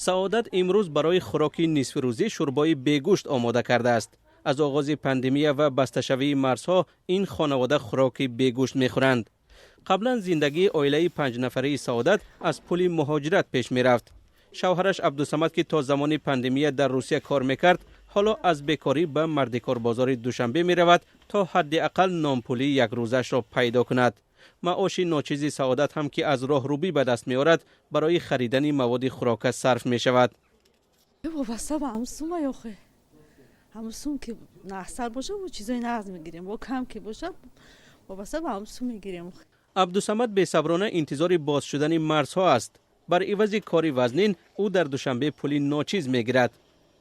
Саодат имрӯз барои хӯроки нисфирӯзӣ шӯрбои бегӯшт омода кардааст. Аз оғози пандемия ва басташавии марзҳо ин хонавода хӯроки бегӯшт мехӯранд. Қаблан зиндагии оилаи панҷнафараи Саодат аз пули муҳоҷират пеш мерафт. Шавҳараш Абдусамад, ки то замони пандемия дар Русия кор мекард, ҳоло аз бекорӣ ба мардикорбозори Душанбе меравад, то ҳадди ақал нонпулии якрӯзаашро пайдо кунад. Маоши ночизи Саодат ҳам, ки аз роҳрубӣ ба даст меорад, барои харидани маводи хӯрока сарф мешавад. Вобаста ба ҳамун сума ёхе, ҳамун сум ки нағзтар боша, мо чизои нағз мегирем, бо кам ки боша, вобаста ба ҳамун сум мегирем. Абдусамад бесаброна интизори боз шудани марзҳо аст. Бар ивази кори вазнин ӯ дар Душанбе пули ночиз мегирад.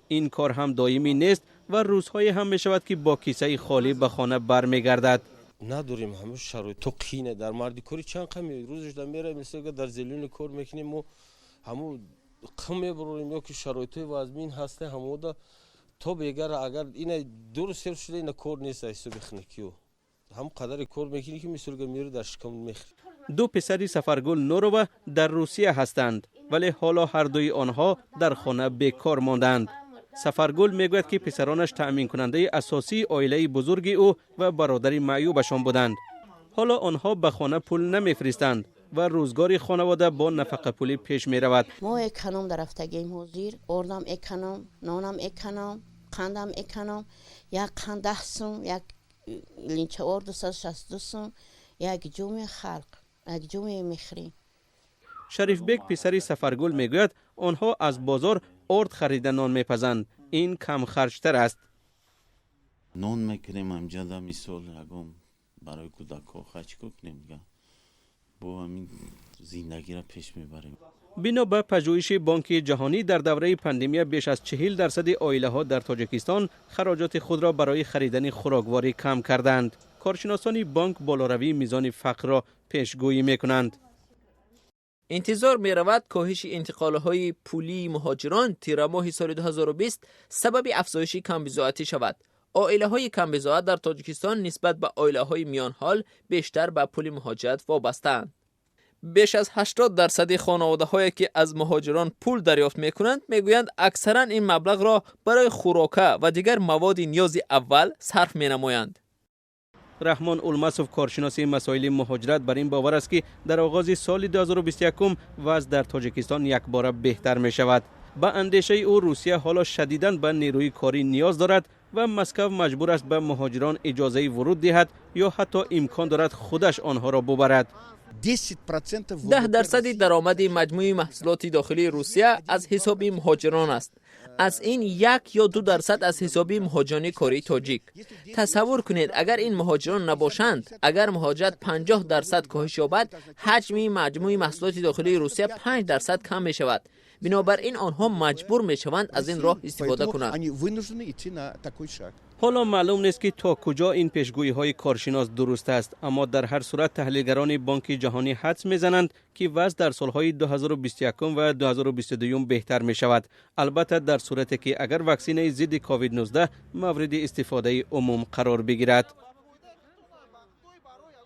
Ин кор ҳам доимӣ нест ва рӯзҳое ҳам мешавад, ки бо кисаи холӣ ба хона бармегардад. Надорем, ҳамун шароито қине. Дар мардикорӣ чанд қами рӯзаш да меравем, мисол, дар зелёный кор мекунем, мо ҳамун қим мебурорем ё ки шароитҳои вазмин ҳаста ҳамода то бегара. Агар ина 2 рӯз сер шуда, ина кор нест, ҳисоби хинакиё ҳам қадаре кор мекунӣ, ки мисол мери дар шикам мехӯри. Ду писари Сафаргул Нурова дар Русия ҳастанд, вале ҳоло ҳардуи онҳо дар хона бекор мондаанд. Сафаргул мегӯяд, ки писаронаш таъминкунандаи асосии оилаи бузурги ӯ ва бародари маъюбашон буданд. Ҳоло онҳо ба хона пул намефиристанд ва рӯзгори хонавода бо нафақапулӣ пеш меравад. Мо эконом дарафтагем ҳозир. Ордам эконом, нонам эконом, қандам эконом. Як қанд 10 сум, як линча ор 262 сум. Як ҷуми халқ, як ҷуме мехӯрем. Шарифбек, писари Сафаргул, мегӯяд, онҳо аз бозор орд харида нон мепазанд, ин камхарҷтар аст. Нон мекунем амҷада, мисол, ягон барои кӯдакҳо хачко кунем дига, бо ҳамин зиндагиро пеш мебарем. Бино ба пажӯҳиши Бонки Ҷаҳонӣ, дар давраи пандемия беш аз 40% оилаҳо дар Тоҷикистон хароҷоти худро барои харидани хӯрокворӣ кам карданд. Коршиносони бонк болоравии мизони фақрро пешгӯӣ мекунанд. Интизор меравад, коҳиши интиқолҳои пулии муҳоҷирон тирамоҳи соли 2020 сабаби афзоиши камбизоатӣ шавад. Оилаҳои камбизоат дар Тоҷикистон нисбат ба оилаҳои миёнҳол бештар ба пули муҳоҷират вобастаанд. Беш аз 80% хонаводаҳое, ки аз муҳоҷирон пул дарёфт мекунанд, мегӯянд, аксаран ин маблағро барои хӯрока ва дигар маводи ниёзи аввал сарф менамоянд. Раҳмон Улмасов, коршиноси масоили муҳоҷират, бар ин бовар аст, ки дар оғози соли 2021 вазъ дар Тоҷикистон якбора беҳтар мешавад. Ба андешаи ӯ, Русия ҳоло шадидан ба нерӯи корӣ ниёз дорад ва Москав маҷбур аст ба муҳоҷирон иҷозаи вуруд диҳад ё ҳатто имкон дорад худаш онҳоро бубарад. 10% даромади маҷмӯи маҳсулоти дохилии Русия аз ҳисоби муҳоҷирон аст. Аз ин 1 ё 2% аз ҳисоби муҳоҷирони кории тоҷик. Тасаввур кунед, агар ин муҳоҷирон набошанд, агар муҳоҷират 50% коҳиш ёбад, ҳаҷми маҷмӯи маҳсулоти дохилии Русия 5% кам мешавад. Бинобар ин онҳо маҷбур мешаванд аз ин роҳ истифода кунанд. Ҳоло маълум нест, ки то куҷо ин пешгӯиҳои коршинос дуруст аст, аммо дар ҳар сурат таҳлилгарони Бонки Ҷаҳонӣ ҳадс мезананд, ки вазъ дар солҳои 2021 ва 2022 беҳтар мешавад, албатта дар сурате ки агар ваксинаи зидди COVID-19 мавриди истифодаи умум қарор бигирад.